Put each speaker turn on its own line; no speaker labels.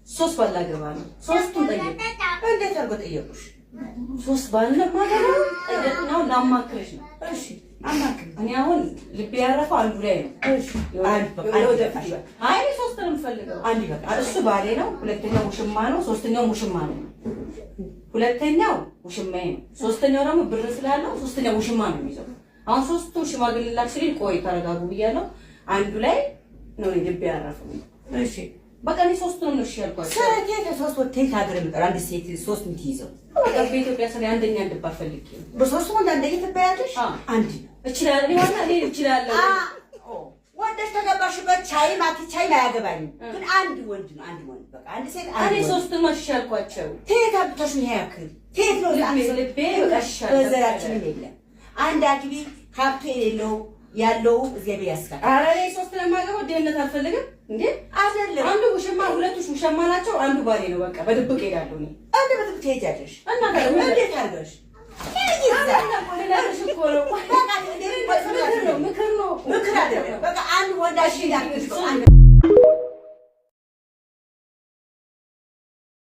ሶስት ባል ላገባ ነው። ሶስቱን ጠየቁ።
እንዴት አድርጎ ጠየቁሽ?
ሶስት ባል ነው የማገባው። ጠየቁኝ። አሁን ላማክርሽ ነው።
እሺ አማክሪ።
እኔ አሁን ልቤ ያረፈው አንዱ ላይ ነው።
እሺ አንድ በቃ አንድ
ወደፊት
ይበቃል።
አይ እኔ ሶስት ነው የምፈልገው።
አንድ ይበቃል።
እሱ ባሌ ነው። ሁለተኛው ውሽማ ነው። ሶስተኛው ውሽማ ነው። ሁለተኛው ውሽማዬ ነው። ሶስተኛው ደግሞ ብር ስላለው ሶስተኛው ውሽማ ነው የሚይዘው። አሁን ሶስቱ ሽማግሌ ላክሽልኝ። ቆይ ተረጋጉ ብያለሁ። አንዱ ላይ ነው እኔ ልቤ ያረፈው።
እሺ
በቃ እኔ ሶስቱንም ነው እሺ ያልኳቸው።
ሴት ሶስት ወቴት ሀገር የምጠራ አንድ ሴት ሶስት የምትይዘው
በቃ በኢትዮጵያ ስለ አንደኛ እንድባል ፈልጌ ነው።
በሶስቱ ወንድ አንደኛ ትባያለሽ።
አዎ።
አንድ ነው።
እችላለሁ። እኔ ዋና እኔ እችላለሁ።
ወደሽ ተገባሽበት ቻይም አትቻይም አያገባኝም። ግን አንድ ወንድ ነው። አንድ ወንድ በቃ አንድ ሴት አንድ
እኔ
ወንድ።
ሶስቱን ነው እሺ ያልኳቸው።
ከየት አምጥተሽ ነው ይሄ ያክል? ከየት ነው?
ልቤ በቃ እሺ አለ።
በዘራችንም የለም። አንድ አግቢ፣ ሀብቱ የሌለው ያለው እግዚአብሔር ያስካል።
ኧረ እኔ ሶስት ለማገባው ድህነት አልፈልግም እንዴ።
አይደለም።
አንዱ ውሽማ፣ ሁለቱ ውሽማ ናቸው። አንዱ ባሌ ነው። በቃ በድብቅ እሄዳለሁ እኔ።
አንድ በትም ትሄጃለሽ።
እና ታዲያ
እንዴት አድርገሽ?
ልነግርሽ እኮ ነው። ምክር ነው፣ ምክር ነው።
ምክር አይደለም። በቃ አንድ ወንድ አሽና አንድ